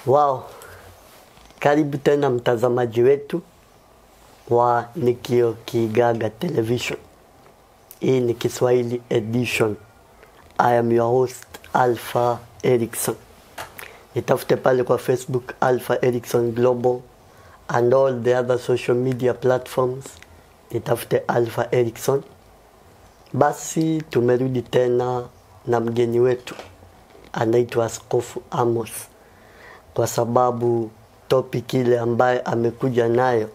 Wow. Karibu tena mtazamaji wetu wa Nikio Kigaga Television. Hii ni Kiswahili edition. I am your host Alpha Erickson. Nitafute pale kwa Facebook Alpha Erickson Global and all the other social media platforms. Nitafute Alpha Erickson. Basi tumerudi tena na mgeni wetu anaitwa Askofu Amos, kwa sababu topic ile ambaye amekuja nayo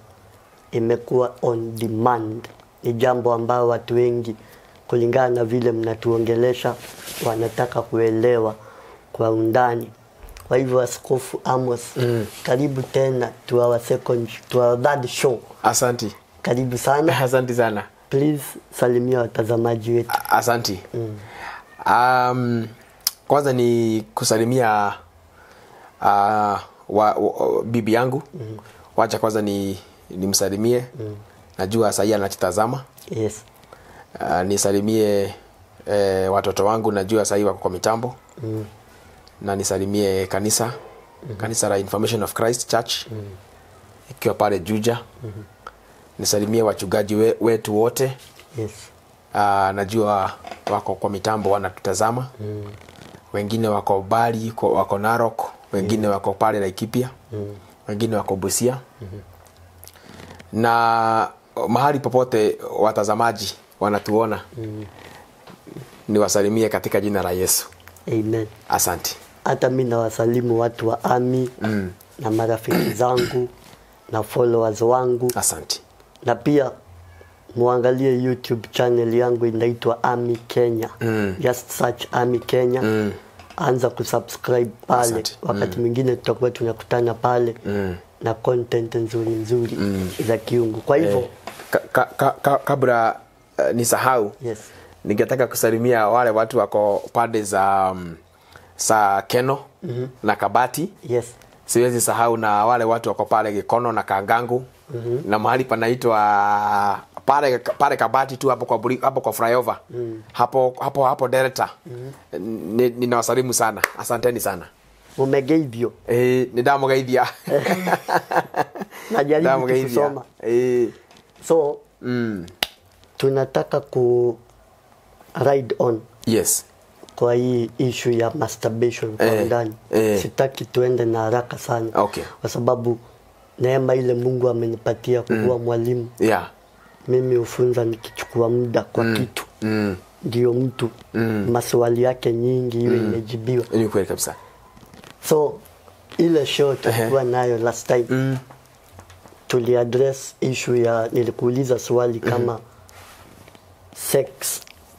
imekuwa on demand. Ni jambo ambayo watu wengi kulingana na vile mnatuongelesha wanataka kuelewa kwa undani. Kwa hivyo Askofu Amos, karibu tena to our second, to our third show. Asanti. Karibu sana. Asanti sana. Please salimia watazamaji wetu. Asanti. Kwanza ni kusalimia bibi yangu. Wacha kwanza ni nimsalimie. Najua sasa anatazama. Yes. Nisalimie watoto wangu, najua sasa wako kwa mitambo. Na nisalimie kanisa. Kanisa la Information of Christ Church. Ikiwa pale Juja. Nisalimie wachungaji wetu wote. Yes. Najua wako kwa mitambo wanatutazama. Wengine wako Bali, wako Narok, wengine wako pale Laikipia, wengine wako Busia. Na mahali popote watazamaji wanatuona. Niwasalimie katika jina la Yesu. Amen. Asante. Hata mimi nawasalimu watu wa AMI na marafiki zangu na followers wangu. Asante. Na pia muangalie YouTube channel yangu inaitwa AMI Kenya. Just search AMI Kenya. Anza kusubscribe pale. Asante. Wakati mwingine tutakuwa tunakutana pale na content nzuri nzuri za kiungu. Kwa hivyo kabla nisahau, yes, ningetaka kusalimia wale watu wako pande za sa Keno na Kabati. Yes. Siwezi sahau na wale watu wako pale Gikono na Kangangu na mahali panaitwa pale Kabati tu hapo kwa hapo kwa flyover. Hapo Delta. Ninawasalimu sana. Asanteni sana. Umegeithio. Nidamugeithia. Najaribu kusoma. So tunataka ku ride on. Yes. Kwa hii issue ya masturbation kwa ndani. Sitaki tuende na haraka sana. Okay. Kwa sababu neema ile Mungu amenipatia kuwa mwalimu. Yeah. Mimi hufunza nikichukua muda kwa kitu. Ndio mtu maswali yake nyingi iwe imejibiwa. Ni kweli kabisa. So ile show tulikuwa nayo last time, tuliaddress issue ya, nilikuuliza swali kama sex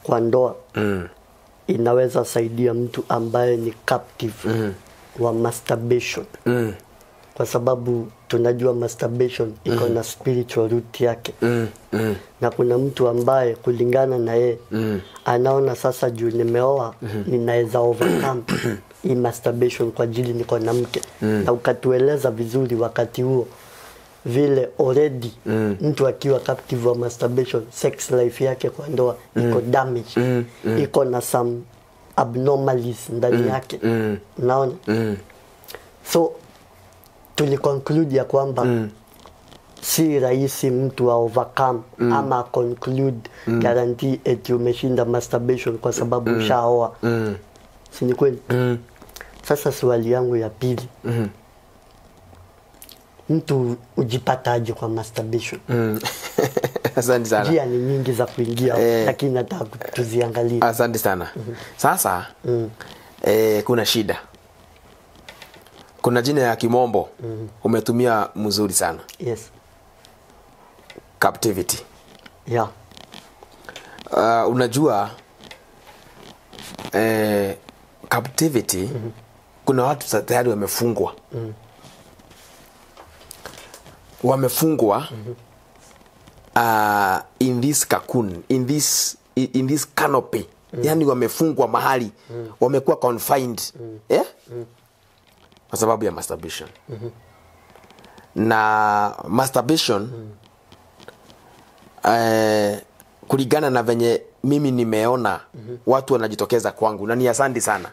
kwa ndoa inaweza saidia mtu ambaye ni captive wa masturbation. Kwa sababu tunajua masturbation iko na spiritual root yake. Na kuna mtu ambaye kulingana na yeye anaona sasa juu nimeoa ninaweza overcome hii masturbation kwa ajili niko na mke. Na ukatueleza vizuri wakati huo vile already mtu akiwa captive wa masturbation, sex life yake kwa ndoa iko damage, iko na some abnormalities ndani yake. Unaona? So tuliconclude ya kwamba si rahisi mtu a overcome ama conclude guarantee eti umeshinda masturbation kwa sababu ushaoa. Si ni kweli? Sasa swali yangu ya pili, mtu ujipataje kwa masturbation? Asante sana. Njia ni nyingi za kuingia, lakini nataka tuziangalie. Asante sana. Sasa kuna shida. Kuna jina ya kimombo umetumia mzuri sana. Yes. Captivity. Yeah. Unajua captivity, kuna watu tayari wamefungwa. Wamefungwa in this cocoon, in this canopy. Yani wamefungwa mahali, wamekuwa confined. Kwa sababu ya masturbation. Na masturbation kulingana na venye mimi nimeona watu wanajitokeza kwangu, na ni asante sana.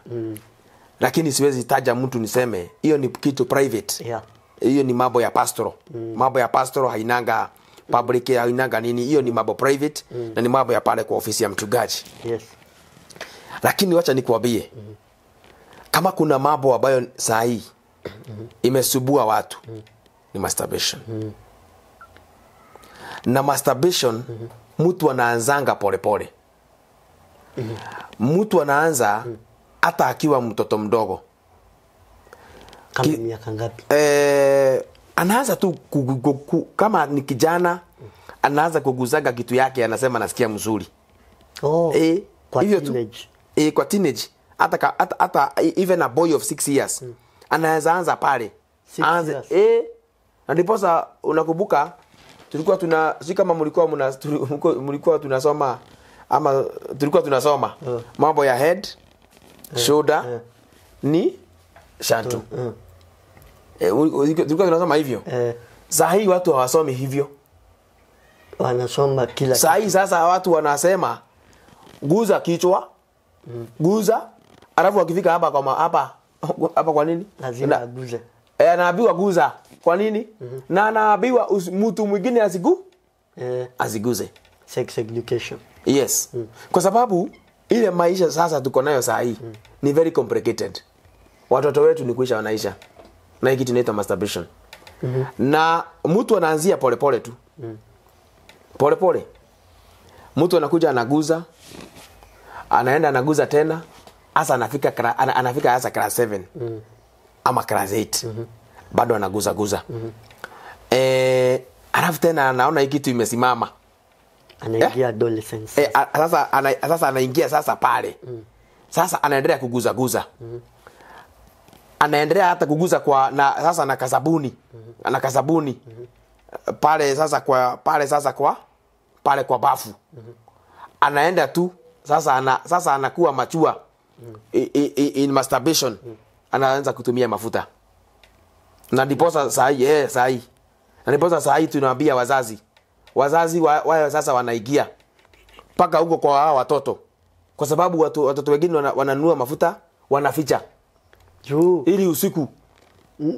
Lakini siwezi taja mtu niseme hiyo ni kitu private. Yeah. Hiyo ni mambo ya pastoral. Mambo ya pastoral hainanga public, hainanga nini, hiyo ni mambo private na ni mambo ya pale kwa ofisi ya mchungaji. Yes. Lakini wacha nikuambie, kama kuna mambo ambayo saa hii imesubua watu ni masturbation. Na masturbation mtu anaanzanga polepole. Mtu anaanza hata akiwa mtoto mdogo. Kama miaka ngapi? Anaanza tu kama ni kijana anaanza kuguzaga kitu yake, anasema nasikia mzuri. Oh, kwa teenage. Kwa teenage. Hata even a boy of 6 years anaweza anza pale. 6 years. Na ndiposa unakumbuka tulikuwa tuna si kama mlikuwa tunasoma ama tulikuwa tunasoma mambo ya head, shoulder, ni shantu. Tulikuwa tunasoma hivyo. Saa hii watu hawasomi hivyo. Wanasoma kila saa hii sasa watu wanasema guza kichwa, guza, alafu wakifika hapa kwa hapa hapa kwa nini? Lazima aguze. Anaambiwa guza. Kwa nini? Na anaambiwa mtu mwingine asiguze. Sex education. Yes. Kwa sababu ile maisha sasa tuko nayo saa hii ni very complicated. Watoto wetu ni kuisha wanaisha. Na hiki kitu inaitwa masturbation. Na mtu anaanzia polepole tu. Polepole. Mtu anakuja anaguza, anaenda anaguza tena, hasa anafika anafika hasa class 7 ama class 8. Bado anaguza guza. Alafu tena anaona hiki kitu imesimama. Anaingia adolescence. Sasa anaingia sasa pale. Sasa anaendelea kuguza guza. Anaendelea hata kuguza kwa na sasa na kasabuni. Ana kasabuni. Pale sasa kwa pale sasa kwa pale kwa bafu. Anaenda tu sasa sasa anakuwa machua in masturbation. Anaanza kutumia mafuta. Na ndiposa saa hii saa hii. Na ndiposa saa hii tunaambia wazazi. Wazazi wao sasa wanaingia paka huko kwa hawa watoto. Kwa sababu watoto wengine wananunua mafuta, wanaficha. Juu ili usiku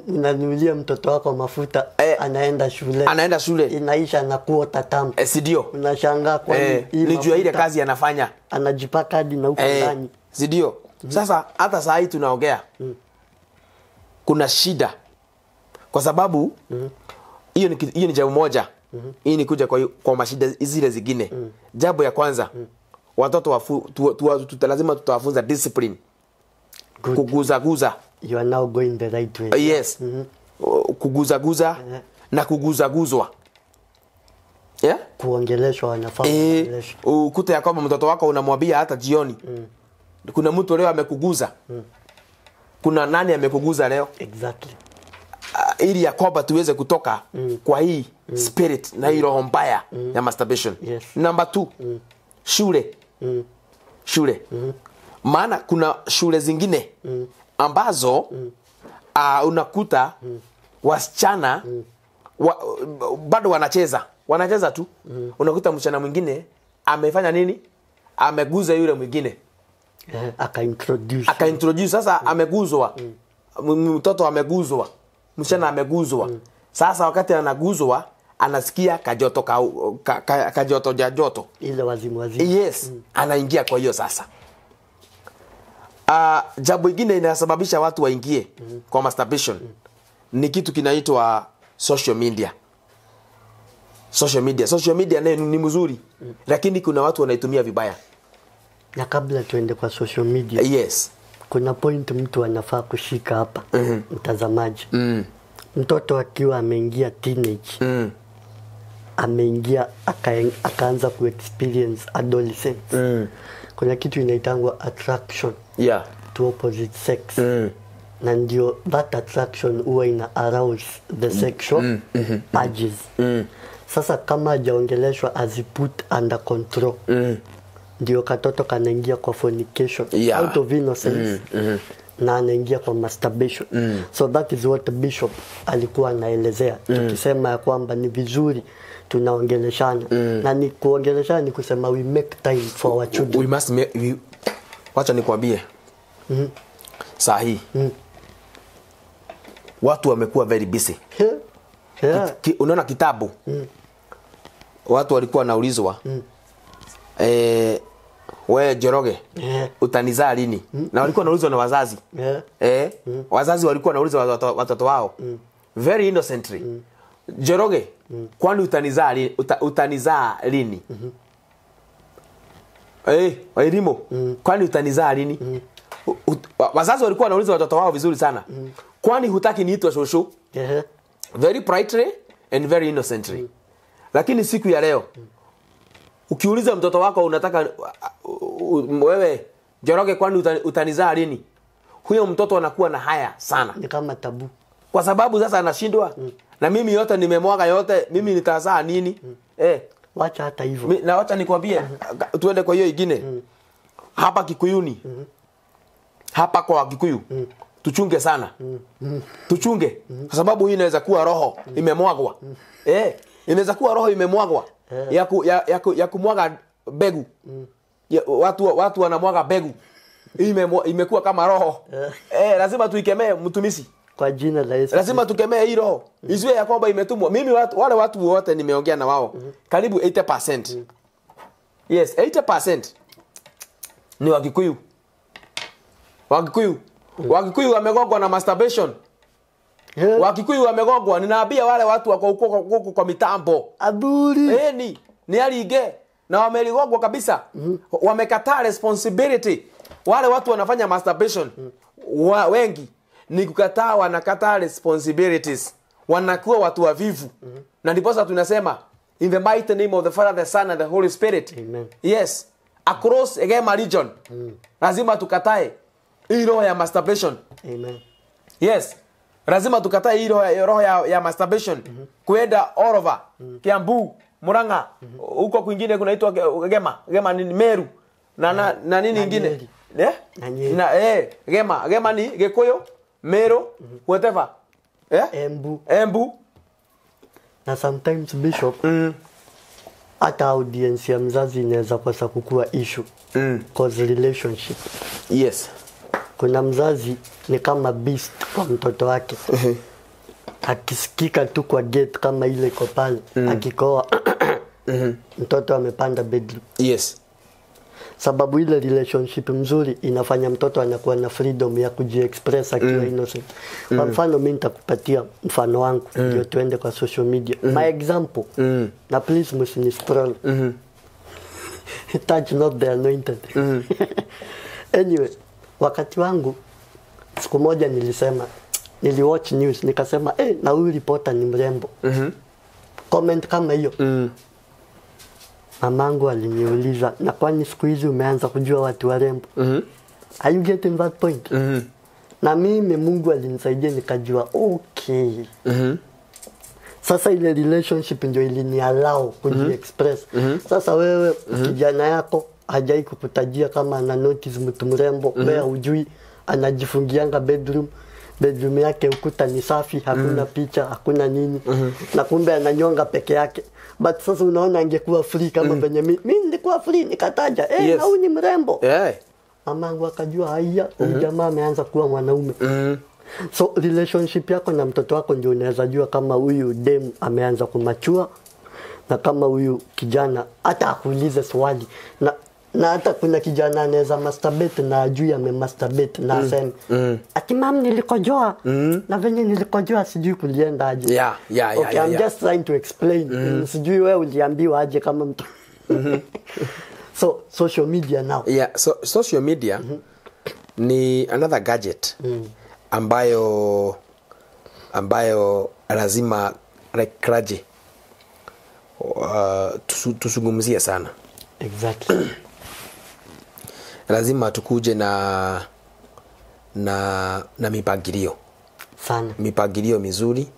unanunulia mtoto wako mafuta, anaenda shule. Anaenda shule. Inaisha na kuota tamu. Si ndio? Unashangaa kwa nini ni juu ile kazi anafanya. Anajipaka hadi na huko ndani. Si ndio? Sasa hata saa hii tunaongea. Kuna shida. Kwa sababu hiyo ni jambo moja. Hii ni kuja kwa mashida zile zingine. Jambo ya kwanza, watoto lazima tutawafunza discipline. Kuguza guza. You are now going the right way. Yes. Kuguza guza na kuguza guzwa. Yeah? Kuongeleshwa, wanafaa kuongeleshwa. Ukute ya kwamba mtoto wako unamwambia hata jioni. Kuna mtu leo amekuguza. Kuna nani amekuguza leo? Exactly. Ili ya kwamba tuweze kutoka kwa hii spirit na hii roho mbaya ya masturbation. Yes. Number 2, shule. Shule. Maana kuna shule zingine ambazo unakuta wasichana bado wanacheza. Wanacheza tu. Unakuta msichana mwingine amefanya nini? Ameguza yule mwingine. Aka-introduce. Aka-introduce. Sasa ameguzwa. Mtoto ameguzwa. Msichana ameguzwa. Sasa wakati anaguzwa anasikia kajoto kajoto joto. Ile wazimu wazimu. Yes, anaingia kwa hiyo sasa. Jambo lingine inasababisha watu waingie kwa masturbation ni kitu kinaitwa social media. Social media. Social media nayo ni mzuri, lakini kuna watu wanaitumia vibaya. Na kabla tuende kwa social media. Yes. Kuna point mtu anafaa kushika hapa, mtazamaji. Mtoto akiwa ameingia teenage, ameingia akaanza ku experience adolescence. Kuna kitu inaitangwa attraction to opposite sex. Na ndio that attraction huwa ina arouse the sexual urges. Sasa kama hajaongeleshwa as put under control, ndio katoto kanaingia kwa fornication out of innocence na anaingia kwa masturbation. So that is what Bishop alikuwa anaelezea. Tukisema ya kwamba ni vizuri tunaongeleshana. Na ni kuongeleshana ni kusema we make time for our children. We must make, wacha nikwambie. Saa hii watu wamekuwa very busy. Yeah. Unaona kitabu watu walikuwa wanaulizwa we Njoroge utanizaa lini? Na walikuwa wanaulizwa na wazazi. Wazazi walikuwa wanauliza watoto wao very innocently. Njoroge, kwani utanizaa lini? Utanizaa lini? Wairimo, kwani utanizaa lini? Wazazi walikuwa wanauliza watoto wao vizuri sana. Kwani hutaki niitwe shosho? Very politely and very innocently. Lakini siku ya leo ukiuliza mtoto wako unataka wewe Njoroge kwani utanizaa lini? Huyo mtoto anakuwa na haya sana. Ni kama tabu. Kwa sababu sasa anashindwa. Na mimi yote nimemwaga yote, mimi nitazaa nini? Wacha hata hivyo. Na wacha nikwambie, tuende kwa hiyo ingine. Hapa Kikuyuni. Hapa kwa Kikuyu. Tuchunge sana. Tuchunge. Kwa sababu hii inaweza kuwa roho imemwagwa. Inaweza kuwa roho imemwagwa. Ya kumwaga mbegu. Watu wanamwaga mbegu. Imekuwa kama roho. Lazima tuikemee mtumishi. Kwa jina la Yesu. Lazima tukemee hii roho. Isiwe ya kwamba imetumwa. Mimi wale watu wote nimeongea na wao karibu 80%. Yes, 80% ni Wakikuyu. Wakikuyu. Wakikuyu wamegongwa na masturbation. Wakikuyu wamegongwa. Ninaambia wale watu wako huko kwa mitambo. Aburi. Ni alige na wameligongwa kabisa. Wamekataa responsibility. Wale watu wanafanya masturbation wengi ni kukataa, wanakataa responsibilities. Wanakuwa watu wavivu. Na ndiposa tunasema in the mighty name of the Father, the Son and the Holy Spirit. Amen. Yes. Across Gema region. Lazima tukatae hii roho ya masturbation. Amen. Yes. Lazima tukatae hii roho ya masturbation. Kuenda all over. Kiambu, Murang'a, huko kwingine kunaitwa Gema, Gema ni Meru. Na nini nyingine? Na Gema, Gema ni Gikuyu, Meru, whatever. Embu. Na sometimes Bishop, hata audience ya mzazi inaweza kosa kukua issue. Cause relationship. Yes. Kuna mzazi ni kama beast kwa mtoto wake. Akisikika tu kwa gate kama ile iko pale, akikoa mtoto amepanda bedroom. Yes. Sababu ile relationship mzuri inafanya mtoto anakuwa na freedom ya kujiexpress akiwa innocent. Kwa mfano mimi nitakupatia mfano wangu ndio tuende kwa social media. My example. Na please msini scroll. Touch not the anointed. Anyway, wakati wangu siku moja nilisema, niliwatch news nikasema na huyu reporter ni mrembo. Comment kama hiyo. Mamangu aliniuliza, na kwani siku hizi umeanza kujua watu warembo? Are you getting that point? Na mimi Mungu alinisaidia nikajua okay. Sasa ile relationship ndio iliniallow kujiexpress. Sasa wewe kijana yako hajai kukutajia kama ana notice mtu mrembo, wewe hujui, anajifungianga bedroom. Bedroom yake ukuta ni safi, hakuna picha, hakuna nini. Na kumbe ananyonga peke yake. But sasa unaona angekuwa free kama venye mimi nilikuwa free nikataja, yes. Na huyu ni mrembo. Mamangu akajua haya, huyu jamaa ameanza kuwa mwanaume. So relationship yako na mtoto wako ndio unaweza jua kama huyu dem ameanza kumachua na kama huyu kijana hata akuulize swali. Na hata kuna kijana anaweza masturbate na ajui ame masturbate na aseme ati mam nilikojoa na venye nilikojoa sijui kulienda aje. Okay, I'm just trying to explain. Sijui wewe uliambiwa aje kama mtu. So social media now. Yeah, so social media ni another gadget ambayo lazima like clergy tuzungumzie sana. Exactly. Lazima tukuje na mipangilio sana, mipangilio mizuri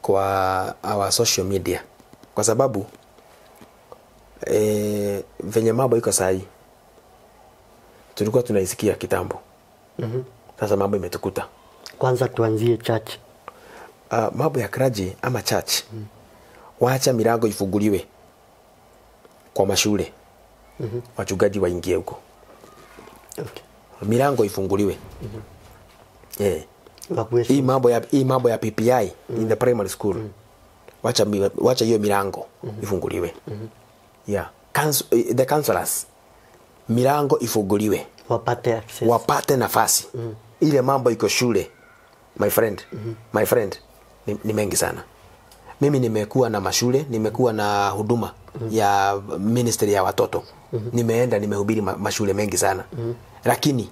kwa our social media, kwa sababu venye mambo iko sahi tulikuwa tunaisikia kitambo. Sasa mambo imetukuta. Kwanza tuanzie church. Mambo ya clergy ama church. Waacha milango ifunguliwe kwa mashule. Wachungaji waingie huko. Okay. Milango ifunguliwe. Yeah. Wakuwe Hii mambo ya PPI in the primary school. Wacha hiyo milango ifunguliwe. Yeah. The counselors, milango ifunguliwe. Wapate access. Wapate nafasi. Ile mambo iko shule. My friend, my friend, ni mengi sana. Mimi nimekuwa na mashule, nimekuwa na huduma ya ministry ya watoto. Nimeenda nimehubiri mashule mengi sana. Lakini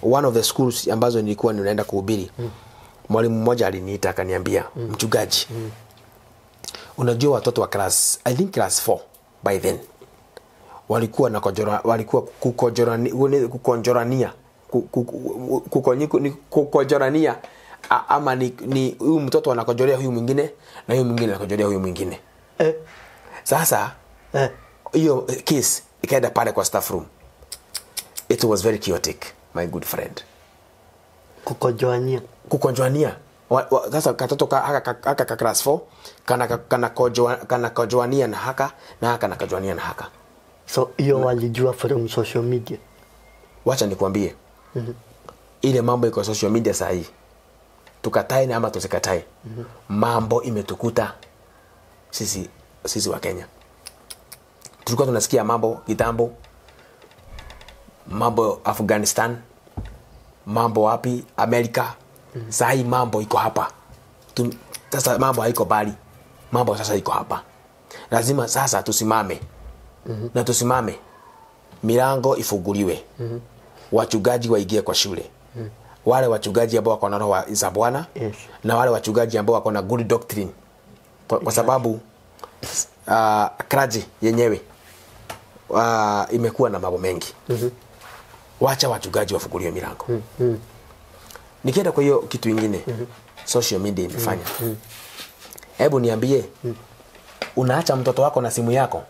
one of the schools ambazo nilikuwa ninaenda kuhubiri, mwalimu mmoja aliniita akaniambia, mchungaji, unajua watoto wa class, I think class 4 by then, walikuwa na kojora, walikuwa kukonjorania, kukojorania, ama ni huyu mtoto anakojorea huyu mwingine na huyu mwingine anakojorea huyu mwingine. Sasa hiyo case ikaenda pale kwa staff room. It was very chaotic, my good friend. Kukojoania. Kukojoania. Sasa katoto haka ka class 4 kana kojoania na haka na haka na kojoania na haka. So hiyo walijua from social media. Wacha nikwambie. Ile mambo iko social media saa hii. Tukatae na ama tusikatae. Mambo imetukuta sisi wa Kenya. Tulikuwa tunasikia mambo kitambo, mambo Afghanistan, mambo wapi Amerika. Saa hii mambo iko hapa. Sasa mambo haiko bali. Mambo sasa iko hapa. Lazima sasa tusimame. Na tusimame. Milango ifunguliwe. Wachungaji waingie kwa shule. Wale wachungaji ambao wako na roho za Bwana, yes, na wale wachungaji ambao wako na good doctrine. Kwa sababu clergy yenyewe imekuwa na mambo mengi. Wacha wachungaji wafunguliwe milango. Nikienda kwa hiyo kitu kingine, social media imefanya. Hebu niambie, unaacha mtoto wako na simu yako?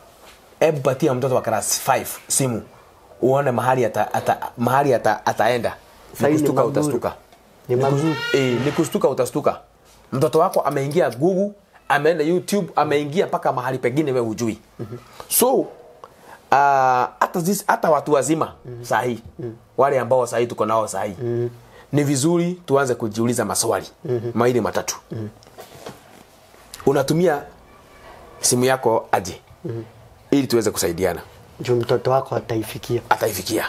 Hebu patia mtoto wa class 5 simu. Uone mahali mahali ataenda. Nikustuka utastuka. Ni mazuri. Nikustuka utastuka. Mtoto wako ameingia Google, ameenda YouTube, ameingia paka mahali pengine wewe hujui. So hata watu wazima sahi, wale ambao sahi tuko nao sahi, ni vizuri tuanze kujiuliza maswali mawili matatu. Unatumia simu yako aje? Ili tuweze kusaidiana. Juu mtoto wako ataifikia. Ataifikia.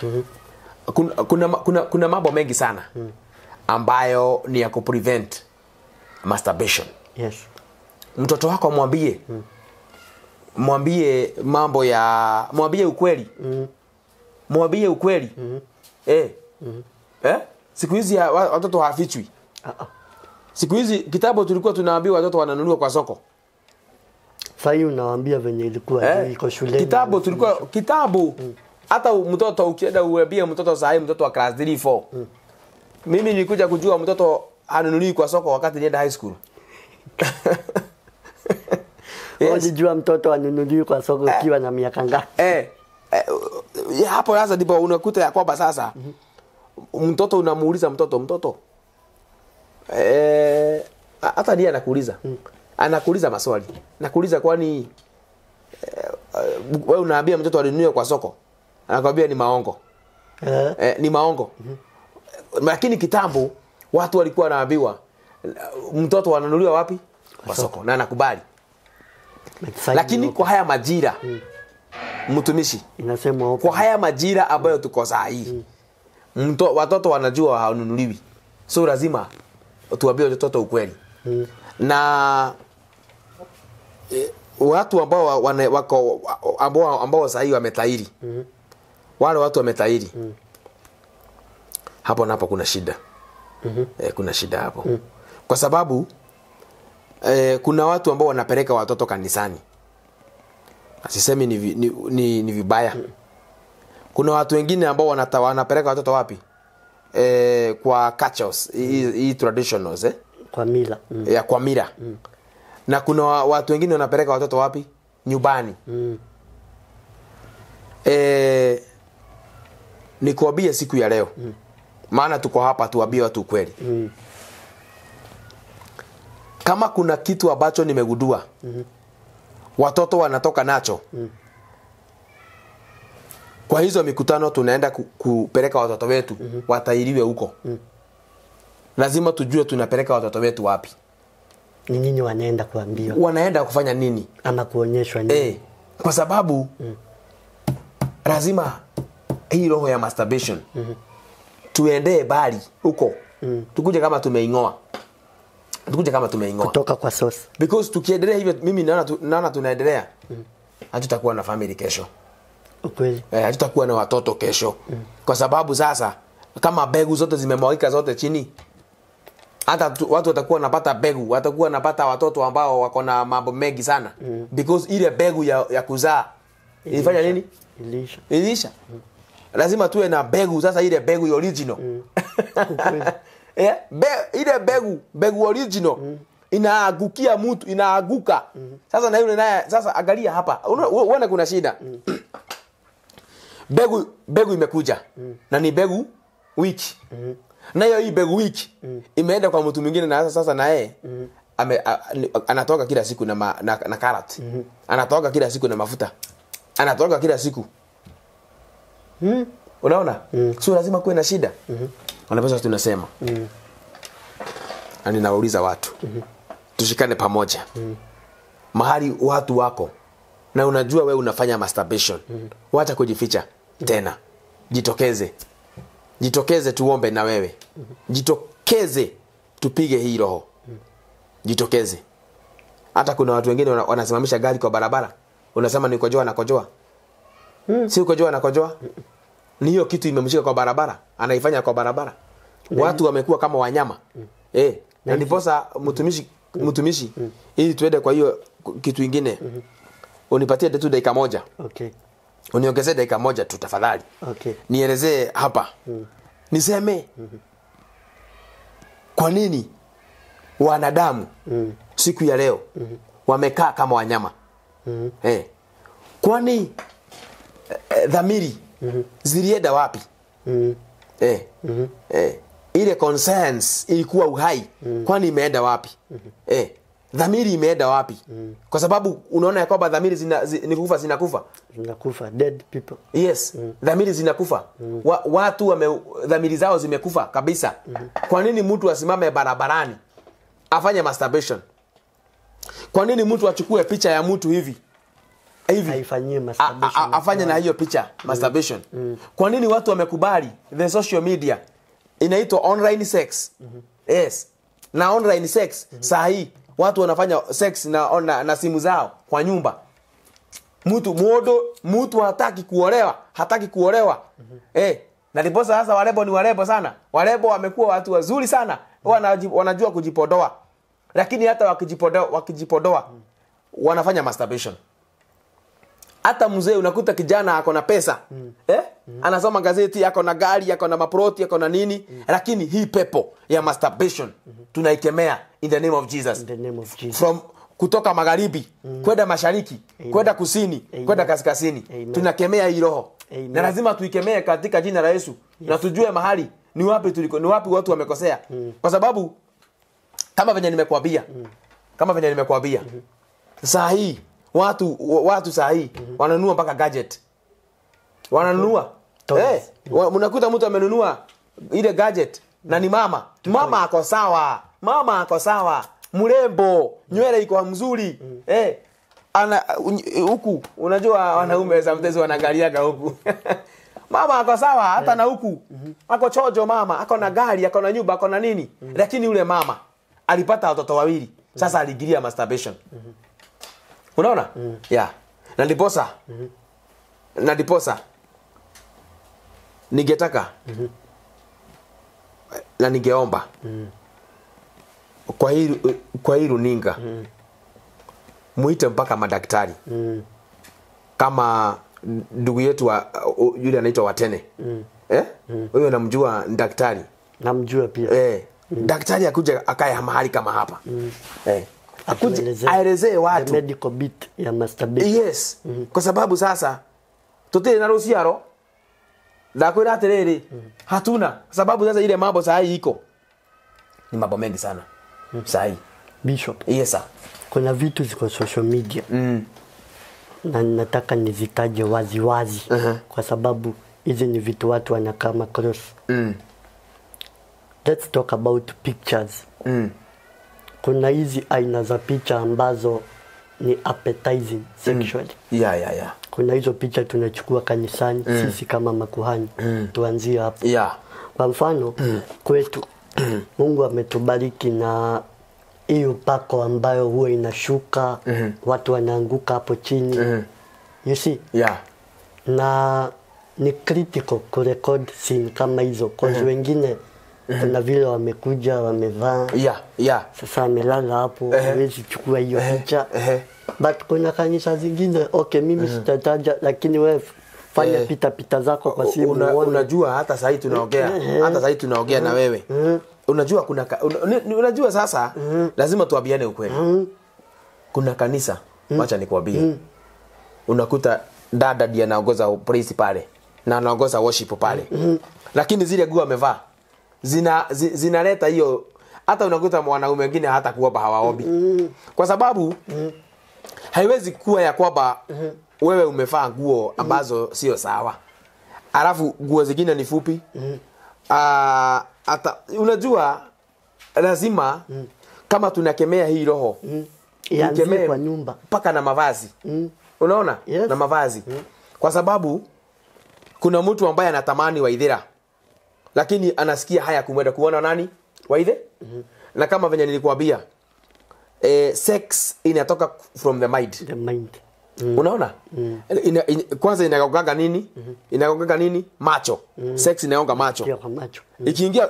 Kuna mambo mengi sana ambayo ni ya kuprevent masturbation. Yes. Mtoto wako mwambie. Mwambie mambo ya, mwambie ukweli. Mwambie ukweli. Siku hizi watoto hawafichwi. Siku hizi kitabu tulikuwa tunaambiwa watoto wananunuliwa kwa soko. Sasa unawaambia venye ilikuwa iko shuleni. Kitabu tulikuwa kitabu hata mtoto ukienda uambie mtoto saa hii mtoto wa class 3 4. Mimi nilikuja kujua mtoto hanunuliwi kwa soko wakati nienda high school. Yes. Unajua mtoto hanunuliwi kwa soko ukiwa na miaka ngapi? Hapo sasa ndipo unakuta ya kwamba sasa mtoto unamuuliza mtoto hata ndiye anakuuliza. Anakuuliza maswali. Nakuuliza kwani wewe unaambia mtoto alinunua kwa soko? Anakuambia ni maongo. Ni maongo. Lakini kitambo watu walikuwa wanaambiwa mtoto ananunuliwa wapi? Kwa soko. Na anakubali. Lakini kwa haya majira mtumishi, inasema kwa haya majira ambayo tuko saa hii, watoto wanajua hawanunuliwi. So lazima tuambie watoto ukweli. Na watu ambao wako ambao saa hii wametahiri. Wale watu wametahiri. Hapo napo kuna shida. Kuna shida hapo. Kwa sababu kuna watu ambao wanapeleka watoto kanisani. Sisemi ni vibaya. Kuna watu wengine ambao wanapeleka watoto wapi? Kwa cultures, hii traditionals, Kwa mila. Ya kwa mila. Na kuna watu wengine wanapeleka watoto wapi? Nyumbani. Nikuambie siku ya leo. Maana tuko hapa tuambie watu ukweli. Kama kuna kitu ambacho nimegundua, watoto wanatoka nacho. Kwa hizo mikutano tunaenda kupeleka watoto wetu, watairiwe huko. Lazima tujue tunapeleka watoto wetu wapi. Ni nini wanaenda kuambiwa? Wanaenda kufanya nini? Ama kuonyeshwa nini? Kwa sababu lazima hii roho ya masturbation tuendee bali huko. Tukuje kama tumeingoa. Tukuje kama tumeingoa. Kutoka kwa source. Because tukiendelea hivyo mimi naona tunaendelea. Hatutakuwa na family kesho. Ukweli. Hatutakuwa na watoto kesho. Kwa sababu sasa kama mbegu zote zimemwagika zote chini, hata watu watakuwa wanapata mbegu, watakuwa wanapata watoto ambao wako na mambo mengi sana. Because ile mbegu ya kuzaa ilifanya nini? Iliisha. Lazima tuwe na mbegu sasa, ile mbegu ya original. Ile mbegu original inaagukia mtu, inaaguka. Sasa na yule naye sasa angalia hapa. Unaona kuna shida. Mbegu imekuja. Na ni mbegu wiki. Na hiyo mbegu wiki imeenda kwa mtu mwingine, na sasa na yeye anatoka kila siku na carrot. Anatoka kila siku na mafuta. Anatoka kila siku. Unaona? Sio lazima kuwe na shida. Wanapaswa tunasema. Na ninauliza watu. Tushikane pamoja. Mahali watu wako na unajua wewe unafanya masturbation. Wacha kujificha tena. Jitokeze. Jitokeze tuombe na wewe. Jitokeze tupige hii roho. Jitokeze. Hata kuna watu wengine wanasimamisha gari kwa barabara. Unasema ni kojoa na kojoa. Si kojoa na kojoa. Ni hiyo kitu imemshika kwa barabara, anaifanya kwa barabara. Watu wamekuwa kama wanyama. Na ndiposa mtumishi ili tuende kwa hiyo kitu kingine. Unipatie tu dakika moja. Okay. Uniongezee dakika moja tu tafadhali. Okay. Nielezee hapa. Niseme kwa nini wanadamu siku ya leo wamekaa kama wanyama? Kwani dhamiri zilienda wapi? Ile concerns ilikuwa uhai. Kwani imeenda wapi? Dhamiri imeenda wapi? Kwa sababu unaona ya kwamba dhamiri ni kufa, zinakufa. Zinakufa, dead people. Yes, dhamiri zinakufa. Watu dhamiri zao zimekufa kabisa. Kwa nini mtu asimame barabarani afanye masturbation? Kwa nini mtu achukue picha ya mtu hivi? Hivi aifanyie masturbation. Afanye na hiyo picha masturbation. Kwa nini watu wamekubali the social media inaitwa online sex? Yes. Na online sex saa hii watu wanafanya sex na simu zao kwa nyumba. Mtu hataki kuolewa, hataki kuolewa. Na ndiposa sasa warebo ni warebo sana. Warebo wamekuwa watu wazuri sana. Wanajua kujipodoa. Lakini hata wakijipodoa wanafanya masturbation. Hata mzee unakuta kijana ako na pesa. Anasoma gazeti, ako na gari, ako na maproti, ako na nini. Lakini hii pepo ya masturbation tunaikemea in the name of Jesus. In the name of Jesus. From kutoka magharibi kwenda mashariki, kwenda kusini, kwenda kaskazini. Tunakemea hii roho. Na lazima tuikemee katika jina la Yesu. Na tujue mahali ni wapi tuliko, ni wapi watu wamekosea. Kwa sababu kama venye nimekuambia, kama venye nimekuambia, saa hii watu saa hii wananunua mpaka gadget. Wananunua. Mnakuta mtu amenunua ile gadget na ni mama. Mama ako sawa. Mama ako sawa. Mrembo, nywele iko mzuri. Ana huku unajua wanaume sometimes wanaangaliaga huku. Mama ako sawa hata na huku. Ako chojo mama, ako na gari, ako na nyumba, ako na nini. Lakini yule mama alipata watoto wawili. Sasa aliingilia masturbation. Unaona? Yeah. Na ndiposa. Na ndiposa ningetaka na ningeomba kwa hii runinga muite mpaka madaktari. Kama ndugu yetu yule anaitwa Watene. Huyo namjua daktari. Namjua pia. Daktari akuja akae mahali kama hapa. Akuje aelezee watu the medical bit ya masturbation. Yes. Kwa sababu sasa tutire na ruciaro ndakwira atiriri hatuna sababu sasa ile mambo saa hii iko ni mambo mengi sana. Saa hii Bishop. Yes sir. Kuna vitu ziko social media. Na nataka nizitaje wazi wazi kwa sababu hizi ni vitu watu wanakama cross. Let's talk about pictures. Kuna hizi aina za picha ambazo ni appetizing sexually. Yeah. Kuna hizo picha tunachukua kanisani sisi kama makuhani. Tuanzie hapo. Kwa mfano kwetu Mungu ametubariki na hiyo pako ambayo huwa inashuka, watu wanaanguka hapo chini. You see? Na ni critical kurecord scene kama hizo, cause wengine kuna vile wamekuja wamevaa. Sasa amelala hapo, huwezi chukua hiyo picha. But kuna kanisa zingine, okay, mimi sitataja, lakini wewe fanya pita zako kwa simu uone. Unajua hata sasa tunaongea, hata sasa tunaongea na wewe. Unajua kuna unajua sasa lazima tuambiane ukweli. Kuna kanisa, wacha nikwambie. Unakuta dada ndiye anaongoza praise pale na anaongoza worship pale. Lakini zile nguo amevaa zinaleta hiyo, hata unakuta mwanaume mwingine hata kuomba hawaombi. Kwa sababu haiwezi kuwa ya kwamba wewe umevaa nguo ambazo sio sawa, alafu nguo zingine ni fupi. Hata unajua lazima kama tunakemea hii roho ianzie kwa nyumba mpaka na mavazi. Unaona? Yes. Na mavazi. Kwa sababu kuna mtu ambaye anatamani Waithera, lakini anasikia haya kumwenda kuona nani? Waithe? Na kama venye nilikuambia, sex inatoka from the mind. The mind. Unaona? Kwanza inagonga nini? Inagonga nini? Macho. Sex inagonga macho. Kwa macho.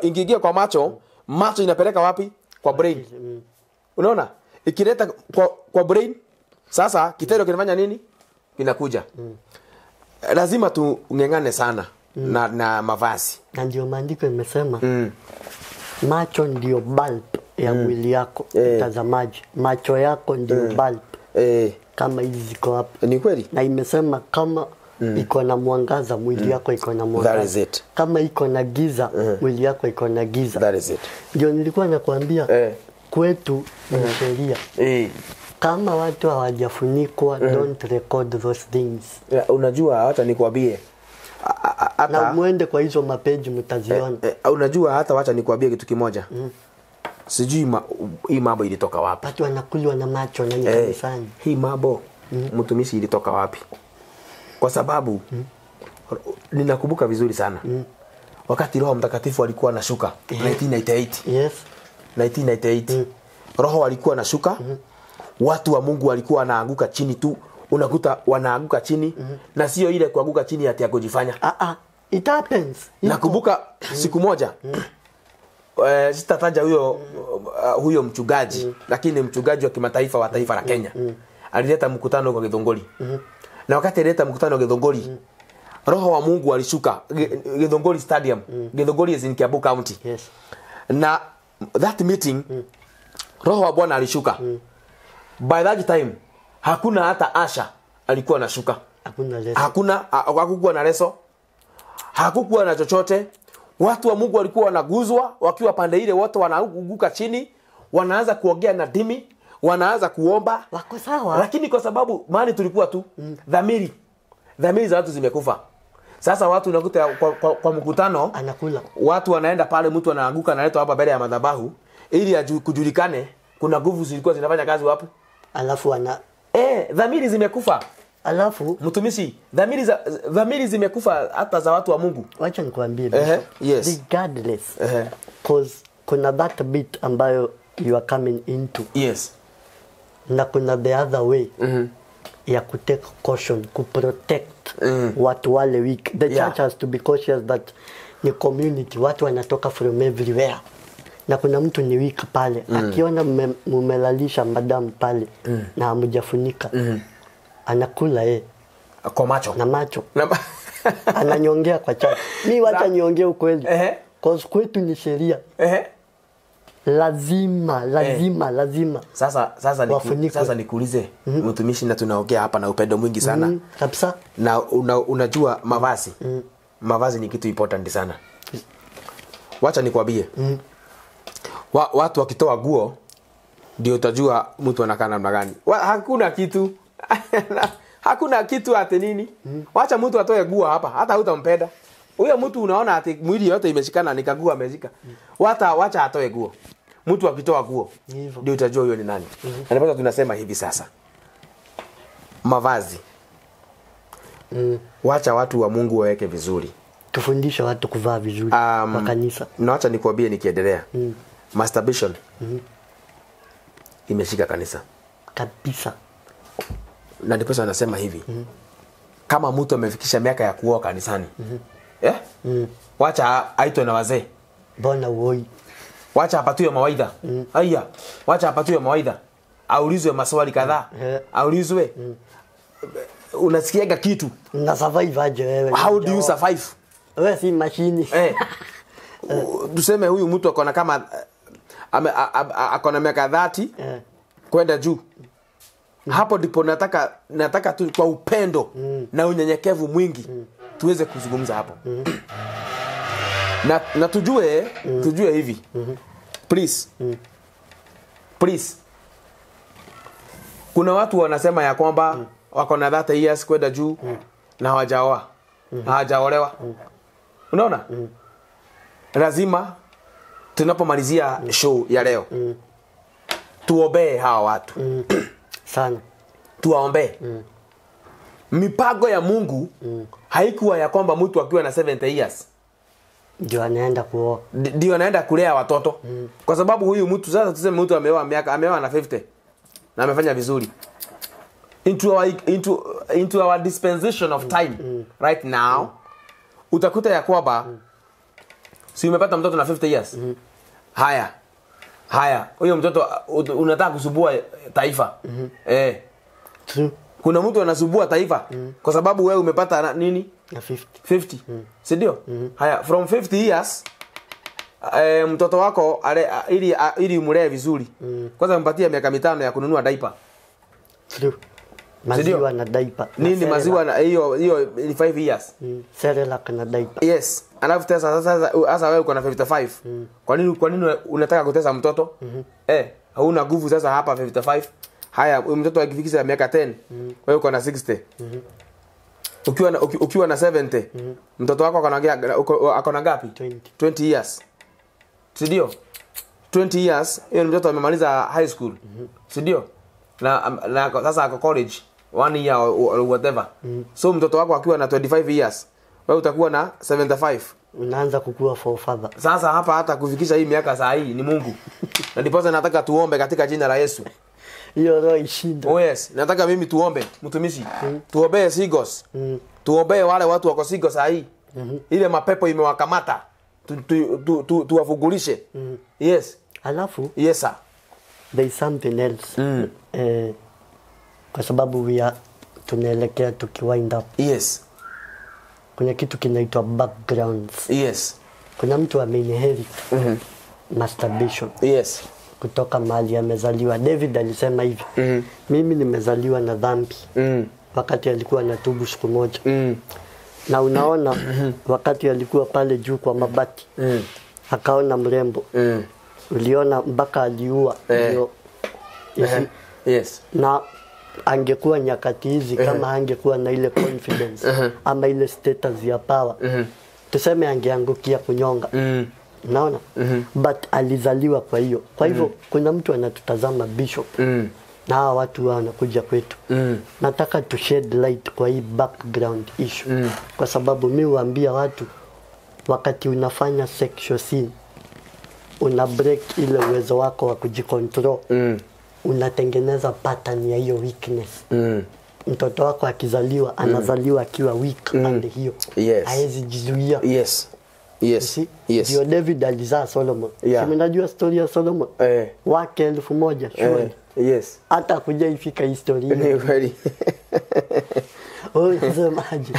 Ikiingia kwa macho, macho inapeleka wapi? Kwa brain. Unaona? Ikileta kwa brain, sasa kitendo kinafanya nini? Kinakuja. Lazima tungengane sana na mavazi. Na ndio maandiko imesema macho ndio bulb ya mwili yako, mtazamaji. Macho yako ndio bulb. Kama hizi ziko hapa. Ni kweli? Na imesema kama iko na mwangaza, mwili yako iko na mwangaza. That is it. Kama iko na giza, mwili yako iko na giza. That is it. Ndio nilikuwa nakwambia kwetu ni sheria. Kama watu hawajafunikwa, don't record those things. Unajua hata nikwambie, na muende kwa hizo mapeji mtaziona. Unajua hata wacha nikwambie kitu kimoja. Sijui hii mambo ilitoka wapi. Watu wanakuliwa na macho na kanisani. Hii mambo mtumishi ilitoka wapi? Kwa sababu ninakumbuka vizuri sana. Wakati Roho Mtakatifu alikuwa anashuka 1998. Yes. 1998. Roho alikuwa anashuka. Watu wa Mungu walikuwa wanaanguka chini tu. Unakuta wanaanguka chini na sio ile kuanguka chini ati ya kujifanya. It happens. Nakumbuka siku moja sitataja huyo mchungaji, lakini mchungaji wa kimataifa wa taifa la Kenya alileta mkutano kwa Githunguri. Na wakati alileta mkutano Githunguri, Roho wa Mungu alishuka Githunguri Stadium. Githunguri is in Kiambu County. Yes. Na that meeting Roho wa Bwana alishuka. By that time hakuna hata Asha alikuwa anashuka. Hakuna leso. Hakukuwa na leso. Hakukuwa na chochote. Watu wa Mungu walikuwa wanaguzwa wakiwa pande ile, wote wanaanguka chini, wanaanza kuongea na dimi, wanaanza kuomba. Wako sawa. Lakini kwa sababu mali tulikuwa tu dhamiri za watu zimekufa. Sasa watu unakuta kwa mkutano anakula. Watu wanaenda pale, mtu anaanguka analetwa hapa mbele ya madhabahu ili kujulikane kuna nguvu zilikuwa zinafanya kazi wapi. Alafu ana dhamiri zimekufa. Alafu mtumishi, dhamiri zimekufa hata za watu wa Mungu. Wacha nikwambie. Yes. Regardless. Cause kuna that bit ambayo you are coming into. Yes. Na kuna the other way. Ya ku take caution, ku protect watu wale weak. The church has to be cautious that ni community, watu wanatoka from everywhere. Na kuna mtu ni weak pale. Akiona mumelalisha madam pale na hamjafunika. Anakula kwa macho. Na macho. Ananyongea kwa church. Mimi wacha niongee ukweli. Cause kwetu ni sheria. Lazima, lazima, lazima. Sasa nikuulize mtumishi, na tunaongea hapa na upendo mwingi sana. Kabisa. Na unajua mavazi. Mavazi ni kitu important sana. Wacha nikwambie. Watu wakitoa nguo ndio utajua mtu anakaa namna gani. Hakuna kitu. Hakuna kitu ate nini. Wacha mtu atoe nguo hapa, hata hutampenda. Huyo mtu unaona ati mwili yote imeshikana nikagua ameshika. Wacha atoe guo. Mtu akitoa guo ndio utajua huyo ni nani. Na ndipo tunasema hivi sasa. Mavazi. Wacha watu wa Mungu waweke vizuri. Tufundishe watu kuvaa vizuri kwa kanisa. Na wacha nikwambie nikiendelea. Masturbation. Imeshika kanisa. Kabisa. Na ndipo anasema hivi. Kama mtu amefikisha miaka ya kuoa kanisani. Wacha aitwe na wazee. Mbona uoi? Wacha apatiwe mawaidha. Haya, wacha apatiwe mawaidha. Aulizwe maswali kadhaa. Aulizwe. Unasikiaga kitu. Una survive aje wewe? How do you survive? Wewe si mashini. Tuseme huyu mtu akona kama akona miaka 30 kwenda juu. Hapo ndipo nataka tu kwa upendo na unyenyekevu mwingi tuweze kuzungumza hapo. Na tujue tujue hivi. Please. Please. Kuna watu wanasema ya kwamba wako na 30 years kwenda juu na hawajaoa. Hawajaolewa. Unaona? Lazima tunapomalizia show ya leo tuombee hawa watu. Sana. Tuwaombee. Mipango ya Mungu haikuwa ya kwamba mtu akiwa na 70 years ndio anaenda kuoa. Ndio anaenda kulea watoto. Kwa sababu huyu mtu sasa tuseme mtu ameoa miaka ameoa na 50 na amefanya vizuri. Into our dispensation of time right now utakuta ya kwamba si umepata mtoto na 50 years. Haya, huyo mtoto unataka kusubua taifa. True. Kuna mtu anasubua taifa kwa sababu wewe umepata nini? Na 50. 50. Si ndio? Haya, from 50 years mtoto wako ili umlee vizuri. Kwanza mpatie miaka 5 ya kununua diaper. True. Maziwa na diaper. Nini maziwa na hiyo ni 5 years. Cerelac na diaper. Yes. Alafu tesa sasa wewe uko na 55. Kwa nini unataka kutesa mtoto? Hauna nguvu sasa hapa 55. Haya, mtoto akifikisha miaka 10, wewe uko na 60. Ukiwa na 70, mtoto wako akona ngapi? 20 years. Si ndio? 20 years, hiyo mtoto amemaliza high school. Si ndio? Na sasa ako college 1 year or whatever. So mtoto wako akiwa na 25 years, wewe utakuwa na 75. Unaanza kukua for father. Sasa hapa hata kufikisha hii miaka saa hii ni Mungu. Na ndipo nataka tuombe katika jina la Yesu. Hiyo roho ishinde. Oh yes, nataka mimi tuombe, mtumishi. Tuombee singles. Tuombee wale watu wako single saa hii. Ile mapepo imewakamata. Tuwafugulishe. Yes. Alafu yes sir. There is something else. Kwa sababu we are tunaelekea tukiwind up. Yes. Kuna kitu kinaitwa backgrounds. Yes. Kuna mtu ameinherit masturbation. Yes. Kutoka mahali amezaliwa. David alisema hivi. Mimi nimezaliwa na dhambi. Wakati alikuwa anatubu siku moja. Na unaona wakati alikuwa pale juu kwa mabati. Akaona mrembo. Uliona mpaka aliua. Yes. Na angekuwa nyakati hizi kama angekuwa na ile confidence ama ile status ya power. Tuseme angeangukia kunyonga. Unaona? But alizaliwa kwa hiyo. Kwa hivyo kuna mtu anatutazama Bishop. Na hawa watu wanakuja kwetu. Nataka to shed light kwa hii background issue. Kwa sababu mimi huambia watu wakati unafanya sexual sin una break ile uwezo wako wa kujicontrol. Unatengeneza pattern ya hiyo weakness. Mtoto wako akizaliwa anazaliwa akiwa weak pande hiyo. Yes. Haezi jizuia. Yes. Yes. Yes. Ndio David alizaa Solomon. Yeah. Si mnajua story ya Solomon? Wake 1000 surely. Yes. Hata kujaifika historia. Ni kweli. Wewe unasemaje?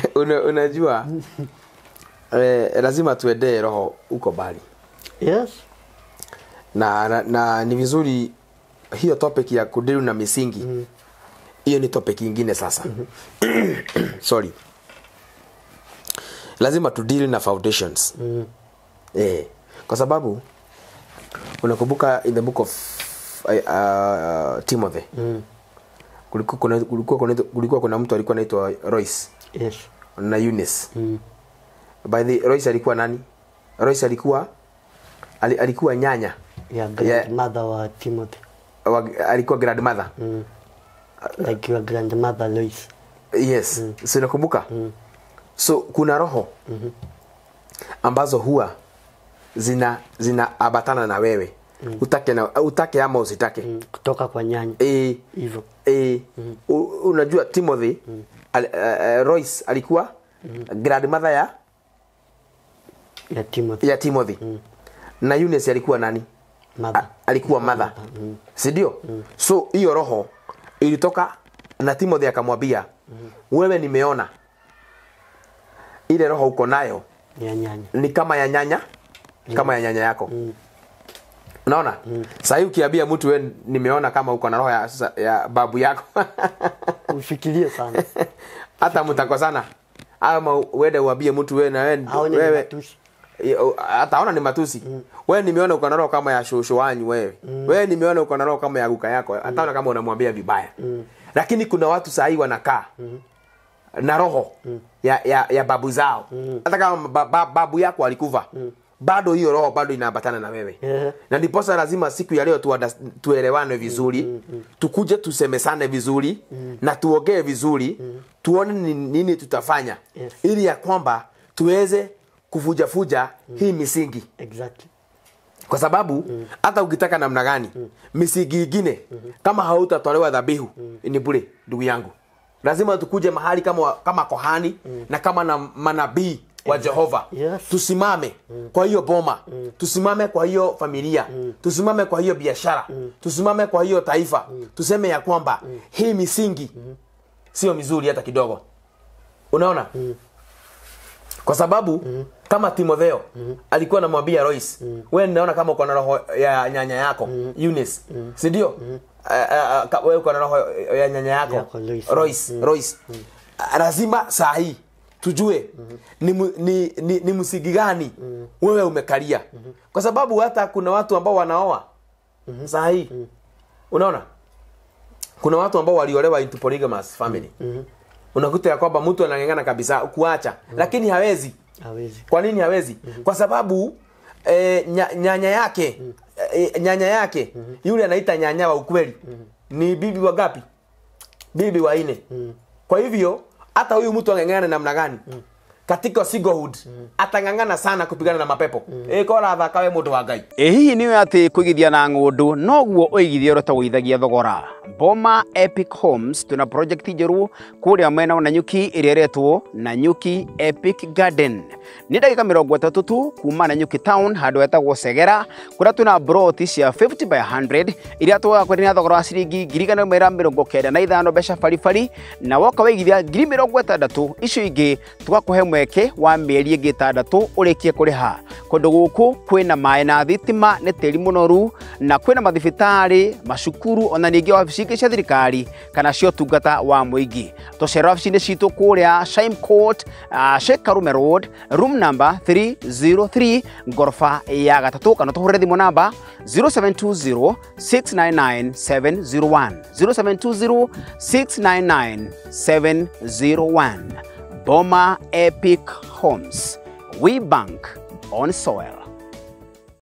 Unajua lazima tuendee roho uko bali. Yes. Na ni vizuri hiyo topic ya kudeal na misingi. Hiyo ni topic nyingine sasa. Sorry. Lazima tu deal na foundations. Kwa sababu unakumbuka in the book of Timothy. Kulikuwa kuna mtu alikuwa anaitwa Royce. Yes. Na Eunice. By the Royce alikuwa nani? Royce alikuwa alikuwa nyanya ya grandmother wa Timothy. Alikuwa grandmother. Like your grandmother Lois. Yes. So nakumbuka. So kuna roho ambazo huwa zina abatana na wewe. Utake na utake ama usitake. Kutoka kwa nyanya. Hivyo. Unajua Timothy Royce alikuwa grandmother ya Timothy. Ya Timothy. Na Eunice alikuwa nani? Mother. Alikuwa mother. Si ndio? So hiyo roho ilitoka na Timothy akamwambia, wewe nimeona ile roho uko nayo ya nyanya. Ni kama ya nyanya, kama ya nyanya yako. Unaona? Sasa hivi ukiambia mtu wewe nimeona kama uko na roho ya babu yako. Ufikirie sana. Hata mtakosana. Ama uende uambie mtu wewe na wewe ataona ni matusi. Wewe nimeona uko na roho kama ya shosho wanyu wewe. Wewe nimeona uko na roho kama ya guka yako. Ataona kama unamwambia vibaya. Lakini kuna watu saa hii wanakaa na roho ya babu zao. Hata kama babu yako alikufa, bado hiyo roho bado inaambatana na wewe. Na ndiposa lazima siku ya leo tuelewane vizuri, tukuje tusemesane vizuri, na tuongee vizuri, tuone nini tutafanya ili ya kwamba tuweze kufuja hii misingi. Exactly. Kwa sababu hata ukitaka namna gani misingi ingine kama hautatolewa dhabihu ni bure, ndugu yangu. Lazima tukuje mahali kama kohani na kama na manabii wa Jehova. Tusimame kwa hiyo boma, tusimame kwa hiyo familia, tusimame kwa hiyo biashara, tusimame kwa hiyo taifa. Tuseme ya kwamba hii misingi sio mizuri hata kidogo. Unaona? Kwa sababu kama Timotheo alikuwa anamwambia Royce, wewe ninaona kama uko na roho ya nyanya yako Eunice, si ndio? Wewe uko na roho ya nyanya yako Royce. Royce. Lazima saa hii tujue ni msingi gani wewe umekalia. Kwa sababu hata kuna watu ambao wanaoa saa hii. Unaona? Kuna watu ambao waliolewa into polygamous family. Unakuta ya kwamba mtu anang'ang'ana kabisa kuacha, lakini hawezi. Hawezi. Kwa nini hawezi? Kwa sababu nyanya yake, nyanya yake yule anaita nyanya wa ukweli. Ni bibi wa gapi? Bibi wa 4. Kwa hivyo hata huyu mtu ang'ang'ana namna gani katika singlehood atang'ang'ana sana kupigana na mapepo. Kora thakawe mundu wa Ngai. Hihi niwe ati kuigithia na ng'undu noguo uigithia uria tũgũithagia thogora. Boma Epic Homes tuna project njeru kuria mwena wa Nanyuki iria iretwo Nanyuki Epic Garden. Ni ndagika 30 tu kuma Nanyuki town handu hetagwo Segera kuria tuna broti cia 50 by 100 iria tũgakwenderia thogora wa ciringi 195 mbeca baribari, na woka waigithia 60,000 icio ingĩ tũgakũhe mweke wa mĩeri ĩngĩ 6 ũrĩkie kũrĩha. Kũndũ gũkũ kwĩna maĩ na thitima, nĩ tĩri mũnoru, na kwĩna mathibitarĩ, macukuru, ona ningĩ wabici ingĩ cia thirikari kana cia ũtungata wa mũingĩ. Tũcera wabici-inĩ citũ kũrĩa Shime Court, Sheikh Karume Road, room number 303, ngoroba ya 3, kana tũhũrĩre thimũ namba 0720 699 701, 0720 699 701. Boma Epic Homes. We bank on soil.